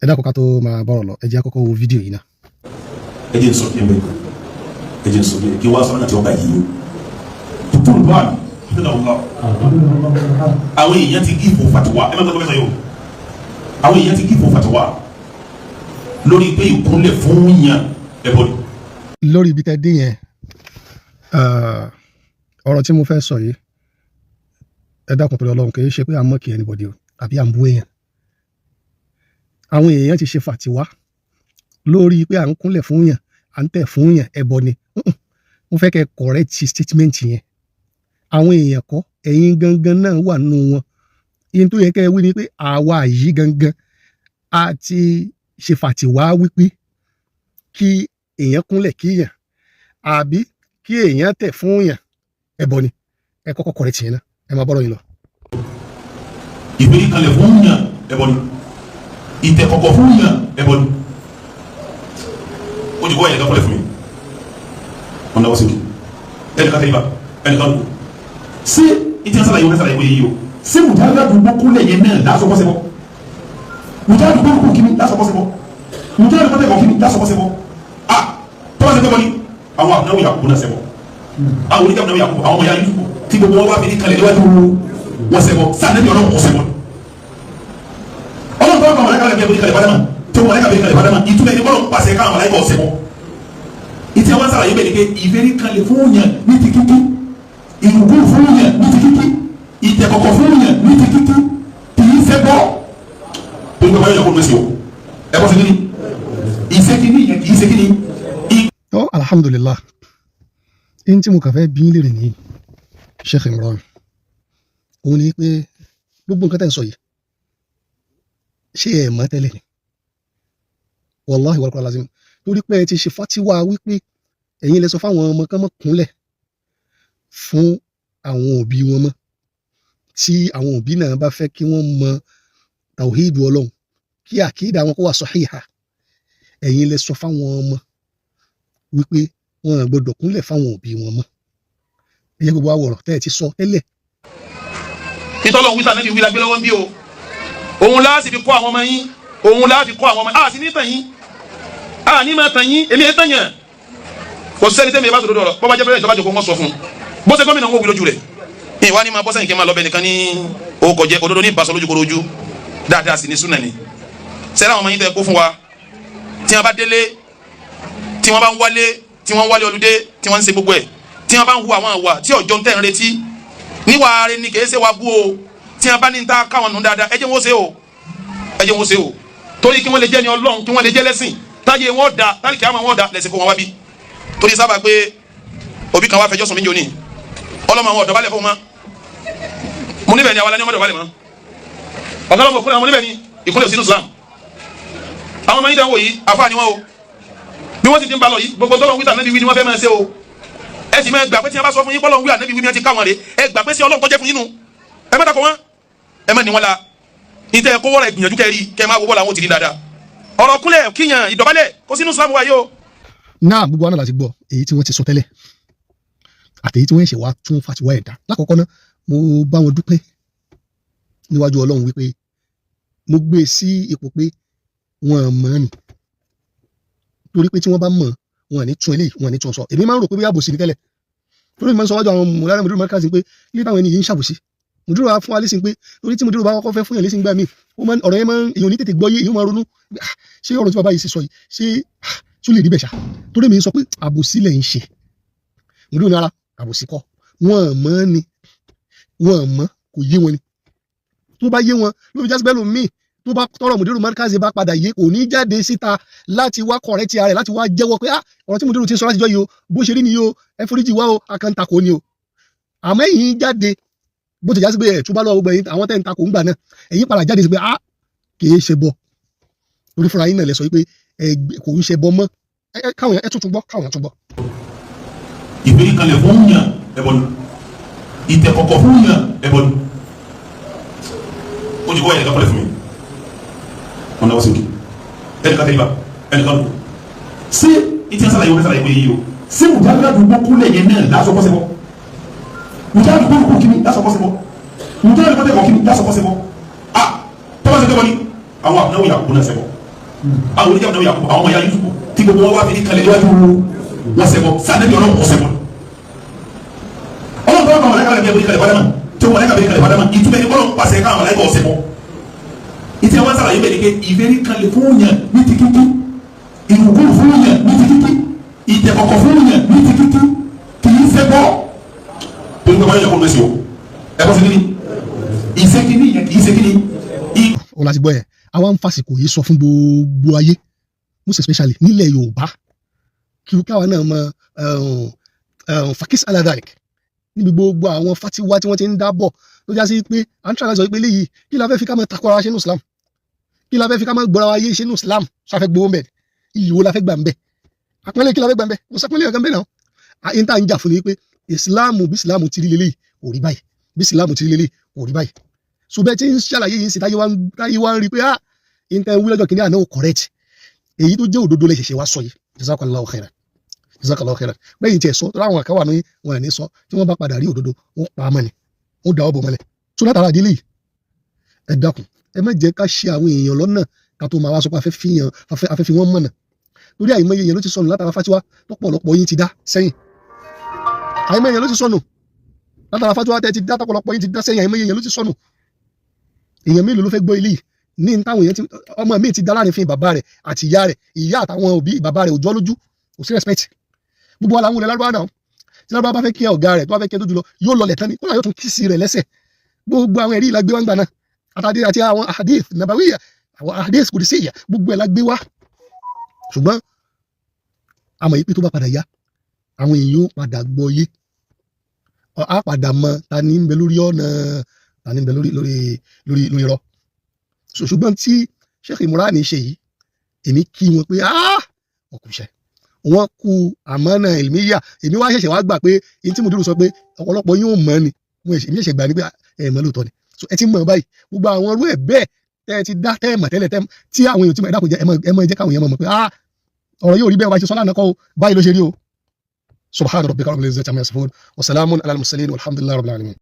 Ẹ dákun, ká tó máa bọ̀rọ̀ lọ, ẹ jẹ́ àkọ́kọ́ wo fídíò yìí náà. Ẹ jẹ́ n sọ díẹ̀ bẹ́ẹ̀, ẹ jẹ́ n sọ díẹ̀ kí wọ́n sọ náà tí wọ́n bá yìí o tuntun bá mi àwọn èèyàn ti give fatiwa. Ẹ má gbọ́dọ̀ sọ yìí o. Àwọn èèyàn ti give fatiwa lórí pé ìkúnlẹ̀ fún yàn ẹbọ ni. Lórí ibi tẹ́ dé yẹn, ọ̀rọ̀ tí mo fẹ́ sọ yìí, ẹ dákun pẹ̀lú Ọlọ́run, kì í ṣe pé à ń mock anybody o àbí à ń bú èèyàn. Àwọn èèyàn ti ṣe fàtiwá lórí pé à ń kúnlẹ̀ fún yàn, à ń tẹ̀ fún yàn, ẹbọ ni. Mo fẹ́ kẹ́ correct statement yẹn. Àwọn èèyàn kọ́, ẹ̀yin gangan náà wà nínú wọn. Ìyẹn tó yẹ kẹ́ ẹ wí ni pé àwa yìí gangan a ti ṣe fàtiwá wípé kí èèyàn kúnlẹ̀ kíyàn àbí kí èèyàn tẹ̀ fún yàn, ẹbọ ni. Ẹ kọ́kọ́ correct yẹn náà, ẹ máa bọ́rọ̀ yín lọ. Ìgbéri kalẹ̀ fún yàn, ẹbọ ni. Ìtẹ̀kọ̀kọ̀ fún yàn, ẹbọ ni. Ó jù kọ́ ẹ̀yẹ kọ́lẹ̀ fún mi, wọn náwó sókè, ẹnìkan tẹ̀lé ba, ẹnìkan lò sí ìtí ẹ̀ sàlàyé wọn sàlàyé wọ́n yé o. Ṣé mùjáde gbogbo kúnlẹ̀ yẹn náà lásán kọ́sẹ̀ bọ́? Mùjáde gbogbo kìíní lásán kọ́sẹ̀ bọ́? Mùjáde gbogbo kìíní lásán kọ́sẹ̀ bọ́? Ah, tọ́wọ́ sẹ́ bọ́ ni àwọn àbúnáwó Yakubu náà sẹ́ bọ́, àwọn oníkà àbúnáwó Yakubu, àwọn ọmọ ya Yusufu tí gbogbo wọn wá fi ní kalẹ̀ níwájú wọn sẹ́ bọ́ sáà nẹ́bí Ọlọ́run kọ́ sẹ́ bọ́. Ọlọ́run tó wà kọ́ mọ̀lẹ́kà lẹ́bí kalẹ̀ bàdàmà tó mọ̀lẹ́kà bẹ́ẹ̀ kalẹ̀ bàdàmà, ìtumẹ̀ ní bọ́lọ̀ pàṣẹ káwọn mọ̀lẹ́kà ọ̀sẹ̀ bọ́. Ìtí àwọn sàlàyé bẹ́ẹ̀ ni pé ìfẹ́rí kalẹ̀ fún yàn ní ti kíkí, ìrùkú fún yàn ní ti kíkí, ìtẹ̀kọ̀kọ̀ fún yàn ní ti kíkí, kì í ṣe bọ́. Torí pé báyọ̀ yẹ kó ló ṣe o, ẹ bọ́ sí kíni ìṣe kíní yẹn, kì í ṣe kíní. Tó, alhamdulillah, in tí mo kàn fẹ́ bí yín léèrè ní, Sheikh Imran, òun ni pé gbogbo nǹkan tẹ́ ń sọ yìí, ṣé ẹ mọ̀ tẹ́lẹ̀ ni? Wallahi wal Qur'an lazim, torí pé ẹ ti ṣe fatiwa wípé ẹ̀yin lè sọ fáwọn ọmọ kan mọ́ kúnlẹ̀ fún àwọn òbí wọn mọ́, tí àwọn òbí náà bá fẹ́ kí wọ́n mọ tàwíìdù Ọlọ́run, kí àkídà wọn kó wà sọ̀híhà. Ẹ̀yin lè sọ fáwọn ọmọ wípé wọn ò gbọdọ̀ kúnlẹ̀ fáwọn òbí wọn mọ́. Ẹ jẹ́ gbogbo àwọ̀rọ̀ tẹ́ ẹ ti sọ tẹ́lẹ̀. Ìtọ́lọ̀ wíṣà náà fi wí la gbé lọ́wọ́ ń bí o. Òun láà sì fi kọ́ àwọn ọmọ yín, òun láà fi kọ́ àwọn ọmọ yín. A sì ní tàn yín, a ní máa tàn yín. Èmi ẹ̀ tàn yàn, kò sẹ́ni tẹ́mi ẹ̀ bá sọ̀rọ̀ dọ̀rọ̀. Bọ́bá jẹ́ pẹ́rẹ́ ìjọba jòkó, wọn sọ fún un. Bó ṣe gómìnà, wọn wí lójú rẹ̀. Ìwà ni máa bọ́ sẹ́yìn kí n máa lọ bẹ nìkan ní orúkọ jẹ́ òdodo ní ìbásọ lójú koro ojú dáadáa sí ní súnà ni. Sẹ́ni àwọn ọmọ yín tẹ́ kó fún wa, tí wọ́n bá délé, tí wọ́n bá ń wálé, tí wọ́n ń wálé ọlùdé, tí wọ́n ń ṣe gbogbo ẹ̀, tí wọ́n bá ń hu àwọn àwà tí ọjọ́ ń tẹ̀ ń retí níwà rẹ ni, kì í ṣe wa bú o. Tí wọ́n bá ní ta káwọn nù dáadáa, ẹ jẹ́ wọ́n ṣe o, ẹ jẹ́ wọ́n ṣe o, torí kí wọ́n lè jẹ́ ní Ọlọ́run, kí wọ́n lè jẹ́ lẹ́sìn, táyé wọn da, tálíkì àmọ́ wọn da lẹ́sìn fún wọn wá bí. Torí sábà pé òbí kan wá fẹjọ́ sùn mí jò ní ọlọ́mọ àwọn ọ̀dọ́ balẹ̀ fún wọn. Mo níbẹ̀ ni àwọn alẹ́ ní ọmọdé balẹ̀ mọ́ ọ̀gá lọ́mọ òkúlẹ̀. Àwọn níbẹ̀ ni ìkúlẹ̀ sínú Islam. Àwọn ọmọ yìí dáwọ́ yìí, àfa ni wọ́n o. Bí wọ́n sì ti ń ba lọ yìí, gbogbo tọ́lọ́ wíta níbi wí ni wọ́n fẹ́ máa ṣe o. Ẹ sì máa gbà pé tí wọ́n bá sọ fún yín pọ́lọ́ wí ànábi wí ni wọ́n ti káwọn rè. Ẹ gbà pé sí Ọlọ́run tó jẹ́ fún yín nu. Ẹ má takò wọn, ẹ má ní wọn la. Ìtẹ́ kó wọ́rọ̀ ìgbìyànjú kẹ́ rí kẹ́ máa wọ́ làwọn ò ti rí dáadáa. Ọ̀rọ̀ kúnlẹ̀ kíyàn, ìdọ̀bálẹ̀, kó sínú Islam wa yìí o. Náà gbogbo wa náà láti gbọ́ èyí tí wọ́n ti sọ tẹ́lẹ̀ àti èyí tí wọ́n ṣe wá tún fatiwa ẹ̀dá. Lákọ̀ọ́kọ́ náà, mo bá wọn dúpẹ́ níwájú Ọlọ́run wípé mo gbé e sí ipò pé wọ́n mọ̀ ni, torí pé tí wọ́n bá mọ̀, wọn ní tún eléyìí, wọn ní tún sọ. Èmi máa ń rò pé bí àbòsí ni tẹ́lẹ̀, torí mi máa ń sọ wájú àwọn mùlára mùdúrù mọ́kàsí pé ilé táwọn ènìyàn ń ṣàbòsí. Mùdúrù wa fún wa lẹ́sìn pé torí tí mùdúrù bá kọ́kọ́ fẹ́ fún yàn lẹ́sìn gbà mí, ó máa ọ̀rọ̀ yẹn máa ń èèyàn ní tètè gbọ́ yé, èèyàn máa ronú, ṣé ọ̀rọ̀ tí bàbá yìí sì sọ yìí, ṣé tún lè rí bẹ̀ ṣá? Torí mi ń sọ pé àbòsí lẹ̀ ń ṣe. Mùdúrù ní ara àbòsí kọ́, wọ́n mọ̀ ni, wọ́n mọ̀, kò yé wọn ni. Tó bá yé wọn, ló fi jásí bẹ́ẹ̀ lómi tó bá tọrọ mùdírù mọ́ríkàzì bá padà yé, kò ní jáde síta láti wá correct ara rẹ̀, láti wá jẹ́wọ́ pé ah, ọ̀rọ̀ tí mùdírù ti sọ láti jọ yìí o, bó ṣe rí nìyí o, ẹ foríjì wá o, akántakò ni o. Àmọ́ ẹ̀yin jáde, bó ti jásí pé ẹ̀ túbá lọ́wọ́ gbogbo ẹ̀yin àwọn tẹ́ ń takò ń gbà náà, ẹ̀yin padà jáde sí pé ah, kì í ṣe bọ́, torí fúnra yín náà lẹ sọ wípé ẹ kò ń ṣe bọ́ mọ́. Káwọn ẹ tuntun gbọ́, káwọn tún gbọ́. Ìgbéri kalẹ̀ fún yàn, ẹbọ ni. Ìtẹ̀kọ̀kọ̀ fún yàn, ẹbọ ni. Ó ti kọ́ ẹ̀yẹ kọ́lẹ̀ fún mi, wọn náwó sí òkè, ẹnìkan tẹ́lẹ̀ bá ẹnìkan lò sí ìtí ẹ̀ sàlàyé wọn sàlàyé pé yìí o. Ṣé mùjáde àdúgbò kúlẹ̀ yẹn náà lásán kọ́sẹ̀ bọ́? Mùjáde àdúgbò kú kíni lásán kọ́sẹ̀ bọ́? Mùjáde àdúgbò kíni lásán kọ́sẹ̀ bọ́? Ah, tọ́wọ́ sẹ́ tẹ́bọ̀ ni àwọn àbúnáwó Yakubu náà sẹ́bọ̀. Àwọn oníjàmbá náà Yakubu, àwọn ọmọ ya Yusufu tí gbogbo wọn wá fi ní kalẹ̀ níwájú wọn ṣẹbọ sí anabi Ọlọ́run, kò ṣẹbọ. Ọlọ́run tó wà kọ́ mọ̀lẹ́kà bẹ́ẹ̀ bí kalẹ̀ fadama tí wọ́n mọ̀lẹ́kà bẹ́ẹ̀ kalẹ̀ fadama, ìtumẹ̀ ní Ọlọ́run pàṣẹ káwọn mọ̀lẹ́kà ọ̀sẹ̀ bọ̀. Ìtì àwọn sàlàyé bẹ́ẹ̀ ni pé ìfẹ́rí kalẹ̀ fún yàn ní ti kíkí, ìrùkú fún yàn ní ti kíkí, ìtẹ̀kọ̀kọ̀ fún yàn ní ti kíkí, kì í ṣe bọ́. Torí pé wọ́n yẹ kó lọ sí o, ẹ bọ́ sí kíni ìṣe kíni yẹn, kì í ṣe kíni. Ó láti gbọ́ yẹn. Àwa ń fàsìkò yìí sọ fún gbogbo ayé, most especially nílẹ̀ Yorùbá, kí káwa náà mọ fakis aladalik níbi gbogbo àwọn fatiwa tí wọ́n ti ń dábọ̀ ló já sí pé à ń tàrà sọ pé léyìí, kí la fẹ́ fi ká máa takò ara ṣe ní Islam? Kí la fẹ́ fi ká máa gbọ́ra wa yé ṣe ní Islam? Ṣàfẹ́ gbowó ń bẹ̀? Iyì wo la fẹ́ gbà ń bẹ̀? Àpẹẹrẹ, kí la fẹ́ gbà ń bẹ̀? Mo sàpẹ́lẹ̀ kankan bẹ́ẹ̀ náà. Àyín tá à ń jà fún ni pé Islam, bí Islam ti rí lélẹ́yìí kò rí báyìí, bí Islam ti rí lélẹ́yìí kò rí báyìí. So bẹ́ẹ̀ tí ń ṣàlàyé yìí ń sì táyé wá ń rí pé ah, ìtẹ̀ wí lọ́jọ́ kìíní àná ò correct, èyí tó jẹ́ òdodo lè ṣẹ̀ṣẹ̀ wá sọ yìí. Jazakallahu khairan, jazakallahu khairan. Bẹ́ẹ̀ tiẹ̀ sọ tó láwọn kan wà ní wọn ní sọ, tí wọ́n bá padà rí òdodo, wọ́n pa á mọ́ ni, wọ́n da ọ́ bò mọ́lẹ̀. So látara àdílé yìí, ẹ dákun, ẹ má jẹ́ ká ṣe àwọn èèyàn lọ́nà ká tó máa wá sọ pé afẹ́ fi wọ́n mọ̀nà, torí àìmọye èèyàn ló ti sọnù látara fatiwa tọ́pọ̀lọpọ̀ yín ti dá sẹ́yìn. Àìmọye èèyàn ló ti sọnù látara fatiwa tẹ́ ti dá, tọ́pọ̀lọpọ̀ yín ti dá sẹ́yìn. Àìmọye èèyàn ló ti sọnù. Èèyàn mélòó ló fẹ́ gbọ́ ilé yìí ní táwọn èèyàn ti ọmọ mi ti dá láàrin fún bàbá rẹ̀ àti ìyá rẹ̀, ìyá àtàwọn òbí bàbá rẹ̀ ò jọ lójú, kò sí respect. Gbogbo wa làwọn olè lárúbáwá náà, tí lárúbáwá bá fẹ́ kí ọ̀gá rẹ̀, tó bá fẹ́ kí ẹ tó jùlọ, yóò lọlẹ̀ tán ni, kódà yóò tún kiss rẹ̀ lẹ́sẹ̀. Gbogbo àwọn ẹ̀rí ìlà gbé wá ń gbà náà, àtàdé àti àwọn hadith nabawiyya, àwọn hadith qudusiyya, gbogbo ẹ̀ la gbé wá. Ṣùgbọ́n àmọ́ yìí pé tó bá padà yá, àwọn èèyàn ó padà gbọ́ yé, á padà mọ ta ni ń bẹ lórí ọ̀nà, ta ni ń bẹ lórí irọ́. So ṣùgbọ́n tí Sheikh Imran ṣe yìí, èmi kí wọn pé ah, wọn kò ṣe, wọn kú àmọ́nà ìlmíyà. Èmi wá ṣẹ̀ṣẹ̀ wá gbà pé èyí tí mùdírù sọ pé ọ̀pọ̀lọpọ̀ yóò mọ̀ ni èmi ṣẹ̀ṣẹ̀ gbà ní pé ẹ mọ̀ lóòótọ́ ni. So ẹ ti mọ̀ báyìí, gbogbo àwọn irú ẹ̀ bẹ́ẹ̀ tẹ́ ẹ ti dá, tẹ́ ẹ mọ̀ tẹ́lẹ̀, tẹ́ tí àwọn èèyàn tí mọ̀, ẹ dákun jẹ́ ẹ mọ̀, jẹ́ káwọn èèyàn mọ̀ pé ah, ọ̀rọ̀ yóò rí bẹ́ẹ̀ wá ṣe sọ lánàá kọ́ o, báyìí ló ṣe rí o. Subhana rabbika rabbil izzati amma yasifun wa salamun ala al-mursalin walhamdulillahi rabbil alamin.